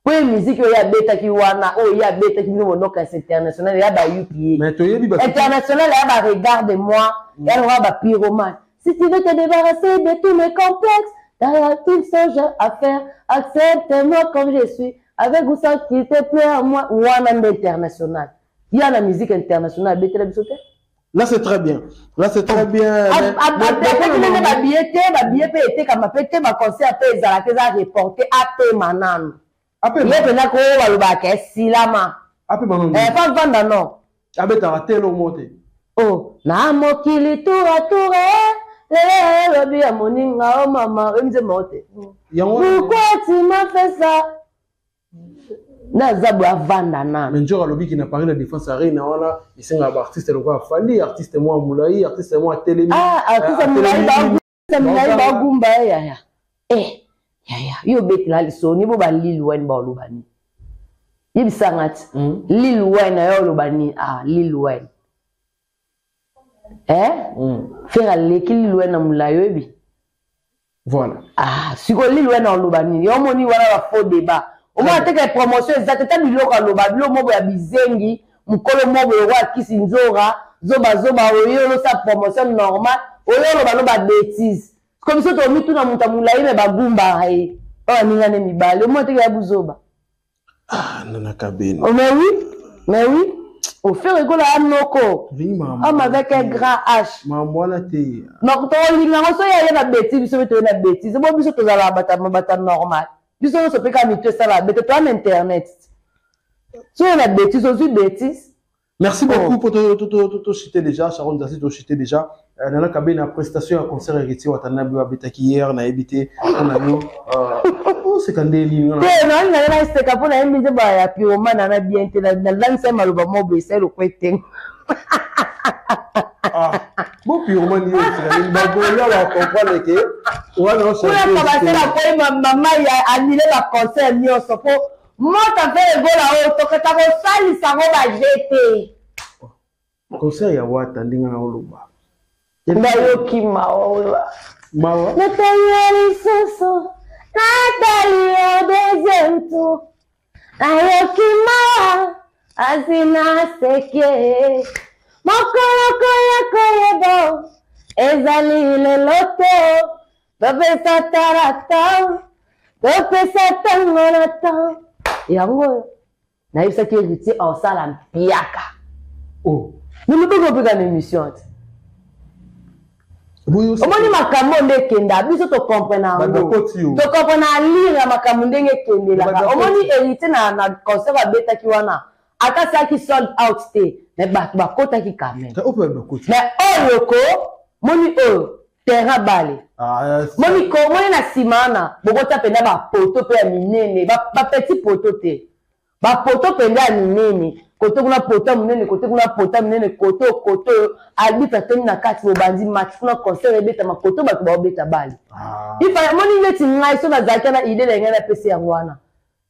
Speaker 1: po ye musique oyo abetaki wana, oyo ye abetaki bino bonokasi international ya ba UPA international ya ba "Regarde moi", ya loka ba "Pyromane". Si tu veux te débarrasser de tous mes complexes, t'as une seule à faire: accepte-moi comme je suis, avec ou sans qu'il te plaît à moi. Wana nde international ya na musique internationale abetela biso te.
Speaker 2: Là, c'est très bien. Là, c'est très bien.
Speaker 1: Abetaki ndenge babillet te, babillet mpe etekama mpe te, baconcert mpe ezalaka eza reporté. Apema nanu ye mpenza ko balobaka esilama favanda non.
Speaker 2: Abetaka te eloko te.
Speaker 1: Oh, na mokili tour à tour, lelo elobi ya moninga o mama oyo nzembo te. Pourquoi tu m'as fait ça? Naza boye, avanda nanu.
Speaker 2: Mais Njor alobiki na Paris La Défense Arena wana esengaka baartiste lokola Fally, artiste mwa molai, artiste mwa atelemi.
Speaker 1: Artiste molai bagumba ye yaya. Yaya, yo obetela lisolo bo balil Wayne, baoloba nini? Yebisanga ti Lil Wayne ayo oloba nini? Ah, Lil Wayne, eh? Ferre aleki Lil Wayne na molai, oyebi?
Speaker 2: Voilà.
Speaker 1: Ah, sikoyo Lil Wayne oloba nini? Yo omoni wana ba faux débat. Omona teke promotion eza te. Ta biloko aloba, biloko moko ya bizengi, mokolo moko lokola akisi nzora zobazoba. Oyo olosala promotion normal, oyo oloba no babêtise. Ko biso tomituna moto ya molai me bagumbaka ye oyo aningane mibale, omona teke ya buzoba.
Speaker 2: Ah, Nana Kabena.
Speaker 1: Oh, mais oui, mais oui, oFerre Gola ya noko homme avec un grand H.
Speaker 2: Makambo wana te.
Speaker 1: Donc tokolinga yango so ye aye na bétise, biso mpe toye na bétise. Bo biso tozalaka bata normal. Biso nyonso mpe kaka mito esala bete, toa na internet. Soki na bêtise, ozwi bêtise.
Speaker 2: Merci beaucoup pour te citer déjà, Sharon Zazie, te citer déjà. Nana Kabena, prestation à concert Héritier Watanabe abetaki hier, na ebité, on a eu, oseka nde nini?
Speaker 1: Te, nani na na seka mpo nayebi nzembo ya pyromane ana bien te. Nalandisa maloba mo boye, esali lokwa etengo.
Speaker 2: Ah, bo pyromane yo oseka nini? Bagola bacomprendre ke wana.
Speaker 1: Kuna kabasela koyeba mama ya annule baconcert nyonso mpo moto mpe egola oyo tokota kosalisa yango baje te.
Speaker 2: Concert ya Wata, ndenge na oloba.
Speaker 1: Nayoki mawa.
Speaker 2: Mawa.
Speaker 1: Natali yo lisusu, natali yo deuxième tour, nayoki mawa, azina seke mokolo koya koyeba ezali lelo te. Topesa tarata, topesa ntango na temps. Yango oyo nayebisaki Héritier aosala mpiaka.
Speaker 2: Oh.
Speaker 1: Nilobaki opeka na émission te. Omoni makambo nde ekenda, biso tocomprena yango, tocomprena alire ya makambo ndenge ekendelaka. Omoni Héritier na concert abetaki wana, ata asalaki sold out te, mais bato bakotaki quand même. Mais oyo ko moni oyo terrain bale, moni ko moni na nsima wana bokota mpenza bapoto mpe ya minene, bapetit poto te, bapoto mpenza ya minene. Kote kuna poto ya monene, kote kuna poto ya monene, kote kote oyo arbitre atemi na kati, bobandi match kuna, concert ebetama kote, bato baobeta bale. Ifa moni neti ngai so nazalaki na idée na ngai, napesi yango wana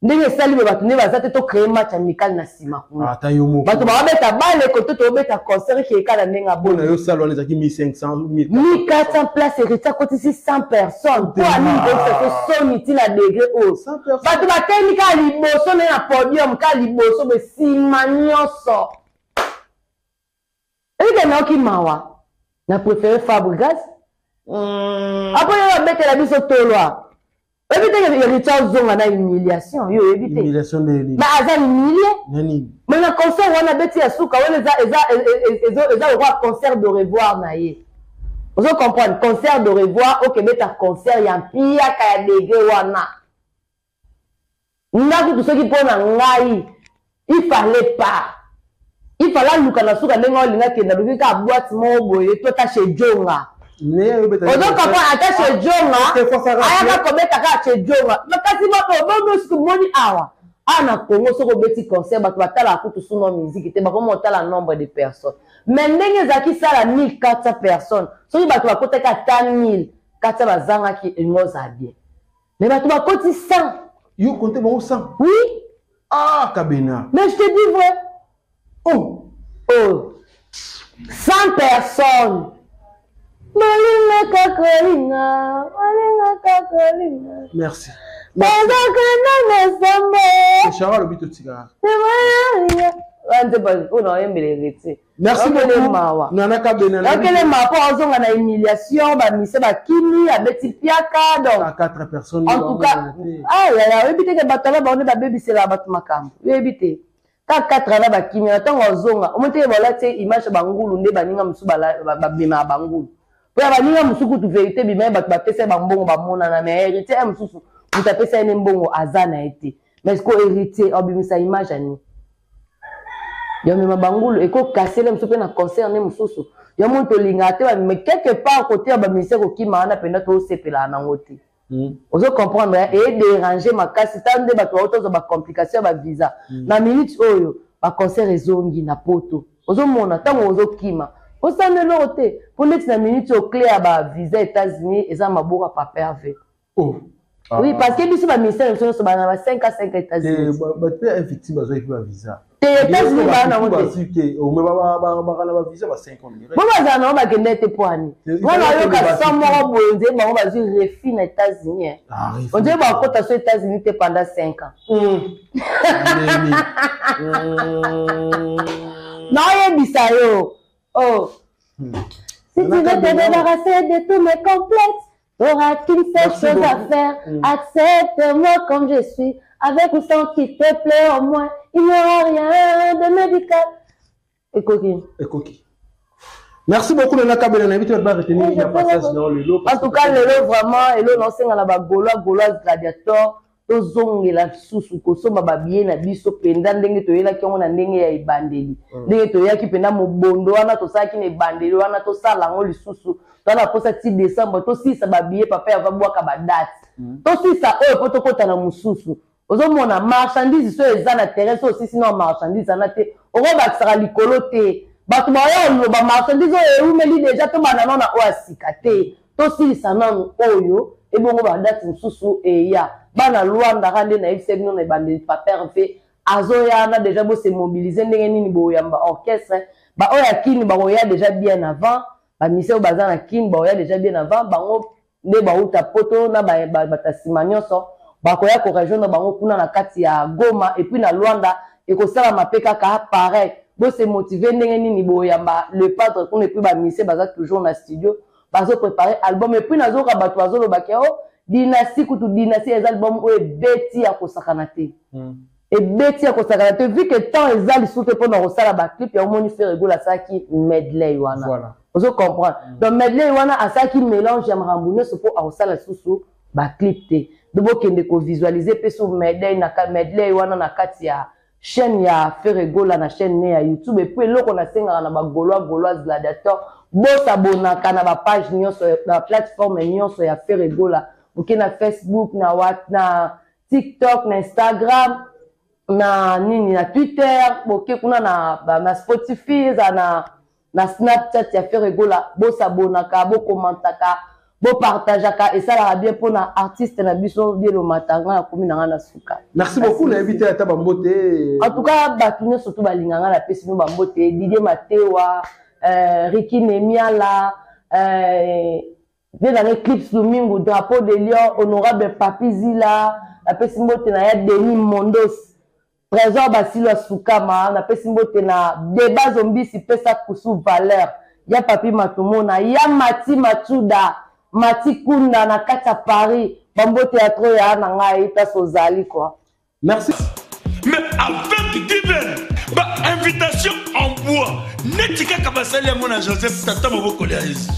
Speaker 1: ndenge esali boye, bato nde baza te, tocréer match amical na nsima kuna.
Speaker 2: Ata yo moko.
Speaker 1: Bato baobeta bale kote, toobeta concert ekeka na ndenge.
Speaker 2: Mpona yo sala wana ezalaki 1500?
Speaker 1: 1400 place, Héritier akotisi 100 personnes. Mpo anini koyebisa so soni ntina degré oyo bato batemi kaka liboso nde na podium, kaka liboso boye, nsima nyonso ebike. Nayoki mawa, na préféré Fabregas apo ye babetela biso tolwa. Oyebi te Héritier ozonga na humiliation, yo oyebi te.
Speaker 2: Humiliation nde nini?
Speaker 1: Mais aza humilie.
Speaker 2: Na nini?
Speaker 1: Mais na concert wana abeti ya suka wana, eza lokola concert de revoir na ye. Ozo comprendre? Concert de revoir, okebeta concert ya mpiaka ya degré wana, nga kutu soki mpo na ngai, il fallait pas, il fallait aluka na suka ndenge olinga kende, aluki kaka boîte moko boye to ata chez Jonga. Ozo comprendre? Ata chez Jonga, ayaka kobeta kaka chez Jonga. Kasi bobosuku moni awa awa na Congo, soki obeti concert, bato batalaka kutu suno musique te, bakoma otala nombre de personnes. Mais ndenge ezalaki sala 1400 personnes, soki bato bakotaki ata 1400, bazangaki, elingi ozala bien. Mais bato bakoti 100.
Speaker 2: Yo compte bango 100?
Speaker 1: Oui.
Speaker 2: Ah, Kabena.
Speaker 1: Mais je te dis vrai.
Speaker 2: Oh.
Speaker 1: Oh, 100 personnes. Balingaka kolinga, balingaka kolinga.
Speaker 2: Merci.
Speaker 1: Bazakanda na sambo.
Speaker 2: Shara alobi totikaka.
Speaker 1: Nzembo oyo naoyembela Héritier.
Speaker 2: Merci beaucoup.
Speaker 1: Mawa.
Speaker 2: Nana Kabena.
Speaker 1: Nakele mawa mpo azonga na humiliation, bamise bakimi, abeti piaka, donc.
Speaker 2: À quatre personnes.
Speaker 1: En tout cas, ah yaya, oyebi te ke bato ala bango nde babebiselaka bato makambo. Oyebi te kaka 4 ana bakimi na ntango azonga, omoni teke balati image ya bangulu nde baninga mosusu bamemaka bangulu mpo ya baninga mosusu kutu vérité bima ye, bato bapesa ye bambongo bamonana. Mais Héritier ye mosusu, moto apesa ye ne mbongo aza na ye te. Mais ko Héritier abimisa image ya nini? Yamema bangulu ekokasele mosusu mpe na concert ne mosusu yo moni tolingaka te. Mais quelque part kote ya bamusicien kokima wana mpenza tosepelaka nango te. Ozo comprendre? Edérange makasi ta nde bato baotozwa bacomplication ya bavisa na minute oyo baconcert ezongi na poto. Ozomona ntango ozokima osala eloko te mpo neti na minute oyo clé ya bavisa États-Unis eza maboko ya Papa Herve.
Speaker 2: Oh.
Speaker 1: Oui, parce que biso baministère na biso nyonso bana ba 5 à 5 États-Unis.
Speaker 2: Bato mpe effective bazwaki mpe bavisa.
Speaker 1: Te, États-Unis baa nango
Speaker 2: te. Te, ome baka na bavisa ba 5 ans.
Speaker 1: Bo bazala nango, bakende te po ani wana oyoka sa moko boye nzeye bango bazwi refus na États-Unis, onzeye bakota so États-Unis te pendant 5 ans. Naoyebisa yo, oh, si tu veux te débarrasser de tous mes complexes, t'auras qu'une seule chose à faire. Accepte-moi comme je suis. Avec ou sans qui te plaît au moins. Il n'y aura rien de médical. Ekoki.
Speaker 2: Ekoki. Merci beaucoup, Nana Kabela. Na invité ba retenir ya passage dans le lot.
Speaker 1: En tout cas, lelo vraiment, elo naosenga na bagaulois, gauloise, gladiator. Tozongela lisusu kosomba ba billets na biso mpenza ndenge toyelaki yango na ndenge ya ebandeli. Ndenge toyaki mpenza mobondo wana tosalaki na ebandeli wana, tosala yango lisusu. Toza na mposa ti decembre tosilisa ba billets, papa Herve abwaka ba date. Tosilisa oyo mpo tokota na mosusu. Ozomona marchandise so eza na terrain, so osisi na marchandise wana te, okobakisaka likolo te. Bato baoya koloba marchandise oyo ewumeli deja, tobanda nano na oyo ya sika te. Tosilisa nanu oyo, ebongo ba date mosusu eya. Bana Luanda ka nde nayebisa bino na ebandeli, papa Herve azoya wana deja, bo se mobiliser ndenge nini boyamba orchestre. Ba oyo ya Kin bakoya deja bien avant, ba musiciens oyo baza na Kin bakoya deja bien avant, bango nde bauta poto na bato ya nsima nyonso bakoya ko rejoindre bango kuna na kati ya Goma. Et puis na Luanda ekosalama mpe kaka pareil. Bo se motiver ndenge nini boyamba le padre kuna. Et puis ba musiciens baza toujours na studio, bazo préparer album. Et puis nazoyoka bato bazoloba ke o Dynastie kutu, Dynastie eza album oyo ebeti ya kosakana te. Ebeti ya kosakana te, vu que temps eza lisusu te mpona kosala ba clip ya omoni, Ferre Gola asalaki medley wana. Ozo comprendre? Donc medley wana asalaki mélange ya makambo nyonso mpo akosala lisusu ba clip te. Donc bokende ko visualiser mpe so medley na medley wana na kati ya chaîne ya Ferre Gola, na chaîne ne ya YouTube. Et puis eloko nasengaka na ba Gaulois, Gauloise, gladiateur, bosabonaka na ba page nyonso, na plateforme nyonso ya Ferre Gola. Oke na Facebook, na wat, na TikTok, na Instagram, na nini, na Twitter, boke kuna na Spotify, eza na Snapchat ya Ferre Gola. Bosabonaka, bokomantaka, bopartageaka, esalaka bien mpona artiste na biso Bielomata. Nga nakomi na nga na suka.
Speaker 2: Merci beaucoup. Nayebi te ata bambote.
Speaker 1: En tout cas, bato nyonso to balinga nga, napesi bino bambote. Didier Matewa, Riki Nemiala, nde nanga Eclipse Lumingu, Drapeau de Lion, honorable Papi Zila, napesi mbote na ya Denis Mondos, Trésor Basilo Asukama, napesi mbote na Deba Zombisi, pesa kusu valeur ya Papi Matumona, ya Mati Matuda, Mati Kunda na kati ya Paris, bambote ya tro ya na ngai place ozali quoi.
Speaker 2: Merci.
Speaker 3: Mais avec Given, ba invitation en bois neti kaka basali yango na Joseph tata mobokoli ya Yesu,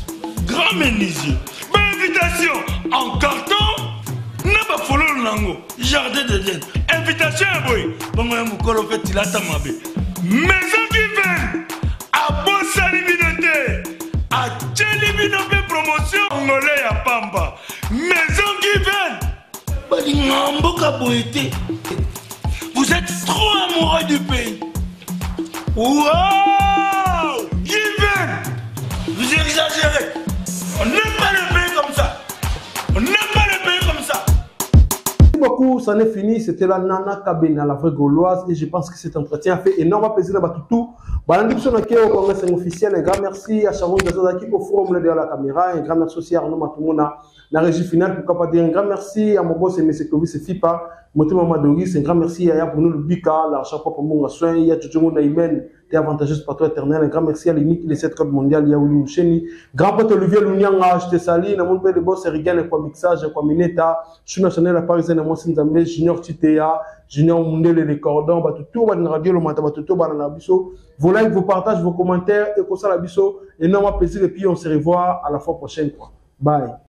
Speaker 3: grand menuisier. Ba invitation en carton na bafololo nango jardin d'Eden. Invitation ya boye bongo ya mokolo mpe tilata mabe. Maison Given abosani bino te, atieli bino mpe promotion ngole ya pamba. Maison Given balinga mboka boye te. Vous êtes trop amoureux du pays. Wow, Given, vous exagérez. On n'aime pas le pays comme ça, on n'aime pas le pays comme ça.
Speaker 2: Merci beaucoup, c'en est fini. C'était la Nana Kabena, la vraie Gauloise. Et je pense que cet entretien a fait énormément plaisir à Batoutou. Balandi biso na Keo Congrès officiel. Un grand merci à Sharon Gazazaki au forum derrière la caméra. Un grand merci aussi à Arnaud Matumona, la régie finale. Pourquoi pas dire un grand merci à mon boss, M. Clovis Fipa, Motema Madoris. Un grand merci à Bruno Lubika, l'argent propre Munga Soin, Ya Jojo Naimen, t'es avantageuse par toi éternel. Un grand merci à l'unique, les 7 clubs mondial, Yaouli Moucheni. Grand pote Olivier Lunyanga, je te salue. Dans mon père de boss, Rigan, quoi mixage, quoi Mineta. Je suis national à Paris, moi, Nzambe, Junior Chitea, Junior Mundele, les cordons, bah, tout, bah, radio, le matin, bah, tout, bah, dans la biso. Vos likes, vos partages, vos commentaires, et comme ça, la biso, énorme plaisir. Et puis, on se revoit à la fois prochaine, quoi. Bye.